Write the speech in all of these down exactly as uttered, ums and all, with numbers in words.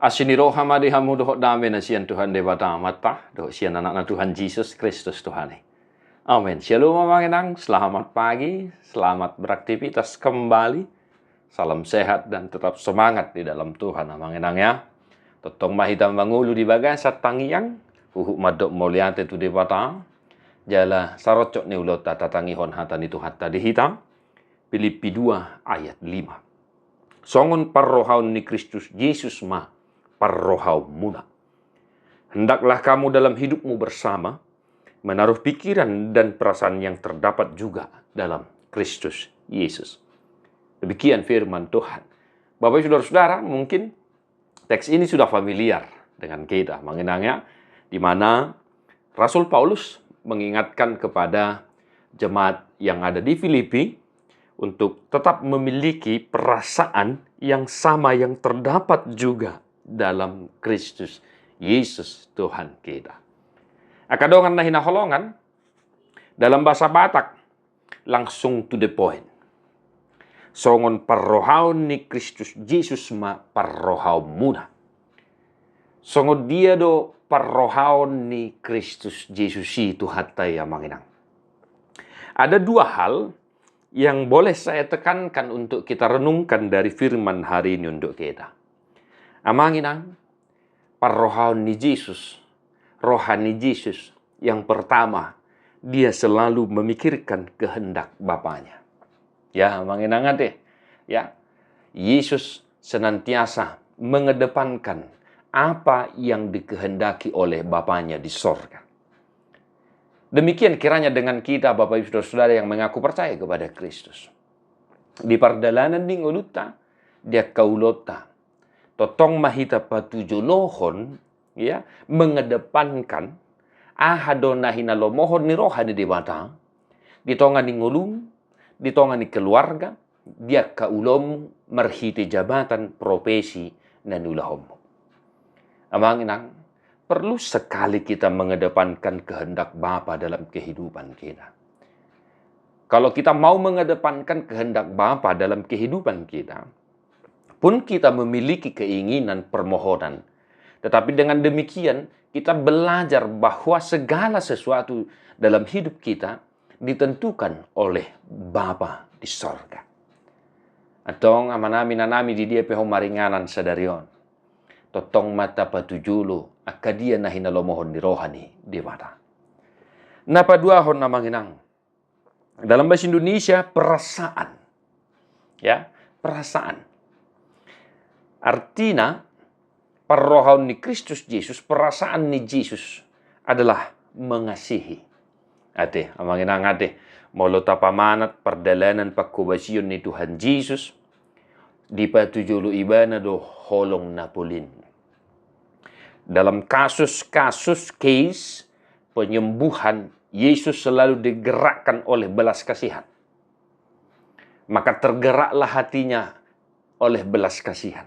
Asi ni roha ma di hamu dohot dame na sian Tuhan Debata Amanta dohot sian Anakna Tuhan Jesus Kristus Tuhan i. Amen. Shalom amang inang, selamat pagi, selamat beraktivitas kembali. Salam sehat dan tetap semangat di dalam Tuhan amang inang ya. Tongtong ma hita mangolu di bagasan tangiang, huhut mandok mauliate tu Debata. Jala saroncop ni ulaonta tatangihon hata ni Tuhanta di hita. Pilippi dua ayat lima. Songon parrohaon ni Kristus Jesus ma parrohaonmuna. Hendaklah kamu dalam hidupmu bersama menaruh pikiran dan perasaan yang terdapat juga dalam Kristus Yesus. Demikian firman Tuhan. Bapak Ibu Saudara-saudara, mungkin teks ini sudah familiar dengan kita, amang inang ya, di mana Rasul Paulus mengingatkan kepada jemaat yang ada di Filipi untuk tetap memiliki perasaan yang sama yang terdapat juga dalam Kristus Yesus Tuhan kita. Angka dongan na hinaholongan, dalam bahasa Batak, langsung to the point. Songon parrohaon ni Kristus Jesus ma parrohaonmuna. Songon dia do parrohaon ni Kristus Jesus i Tuhanta i amang inang. Ada dua hal yang boleh saya tekankan untuk kita renungkan dari firman hari ini untuk kita. Amang inang, parrohaon ni Jesus, roha ni Jesus, yang pertama, dia selalu memikirkan kehendak Bapanya. Ya, amang inang ate. Ya, Yesus senantiasa mengedepankan apa yang dikehendaki oleh Bapanya di sorga. Demikian kiranya dengan kita, Bapak Ibu Saudara-saudara yang mengaku percaya kepada Kristus. Di pardalanan ni ngolunta, di angka ulaonta, tongtong ma hita patujolohon, ya, mengedepankan aha do na hinalomohon ni roha ni Debata di tonga ni ngolum, di tonga ni keluarga, di angka ulaonmu marhite jabatan profesi na niulahonmu. Amang inang, perlu sekali kita mengedepankan kehendak Bapa dalam kehidupan kita. Kalau kita mau mengedepankan kehendak Bapa dalam kehidupan kita, pun kita memiliki keinginan permohonan. Tetapi dengan demikian, kita belajar bahwa segala sesuatu dalam hidup kita ditentukan oleh Bapa di sorga. Antong amanami, inanami, di dia pe ho maringanan sadari on, tongtong ma tapatujolo angka dia na hinalomohon ni roha ni Debata. Na paduahon, amang inang, dalam bahasa Indonesia, perasaan. Ya, perasaan. Artina, parrohaon ni Kristus Jesus, perasaan ni Jesus adalah mengasihi. Ate, amang inang ate, molo tapamanat pardalanan pangkobasion ni Tuhan Jesus, dipatujolo Ibana do holong na polin. Dalam kasus-kasus, case penyembuhan, Yesus selalu digerakkan oleh belas kasihan. Maka tergeraklah hatinya oleh belas kasihan.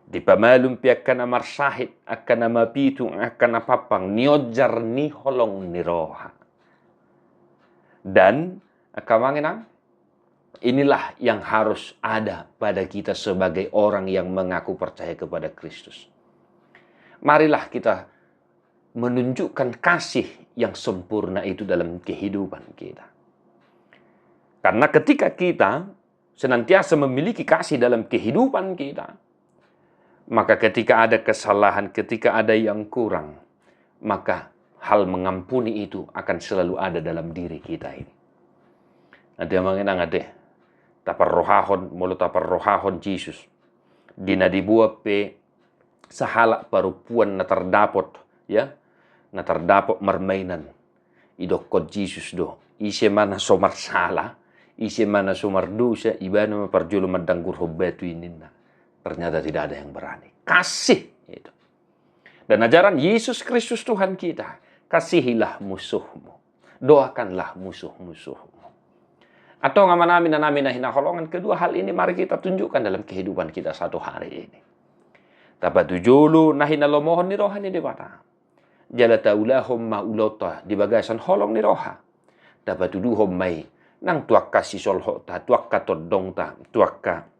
Dipamalum pe angka na marsahit, angka na mapitung, angka na pampang, nionjar ni holong ni roha. Dan angka, amang inang, inilah yang harus ada pada kita sebagai orang yang mengaku percaya kepada Kristus. Marilah kita menunjukkan kasih yang sempurna itu dalam kehidupan kita. Karena ketika kita senantiasa memiliki kasih dalam kehidupan kita, maka ketika ada kesalahan, ketika ada yang kurang, maka hal mengampuni itu akan selalu ada dalam diri kita ini. Ate, amang inang ate, taparrohahon, molo taparrohahon Jesus, di na diboan pe sahalak parompuan na tardapot, ya, na tardapot marmainan, didokkon Jesus do, ise ma na so marsala, ise ma na so mardosa, ibana ma parjolo mandanggurhon batu i, ninna. Ternyata tidak ada yang berani. Kasih itu. Dan ajaran Yesus Kristus Tuhan kita, kasihilah musuhmu, doakanlah musuh-musuhmu. Antong amanami, inanami na hinaholongan, kedua hal ini mari kita tunjukkan dalam kehidupan kita satu hari ini. Tapatujolo na hinalomohon ni roha ni Debata. Jala taulahon ma ulaonta di bagasan holong ni roha. Tapatuduhon ma i nang tu angka sisolhotta, tu angka tondongta, tu angka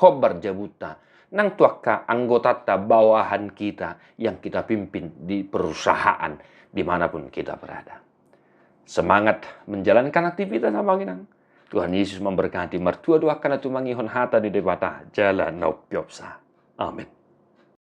hombar jabunta, nang tu angka anggotanta, bawahan kita yang kita pimpin di perusahaan, di mana pun kita berada. Semangat menjalankan aktivitas, Amang Inang. Tuhan Yesus memberkati. Martua do angka na tumangihon hata ni Debata jala na umpeopsa. Amin.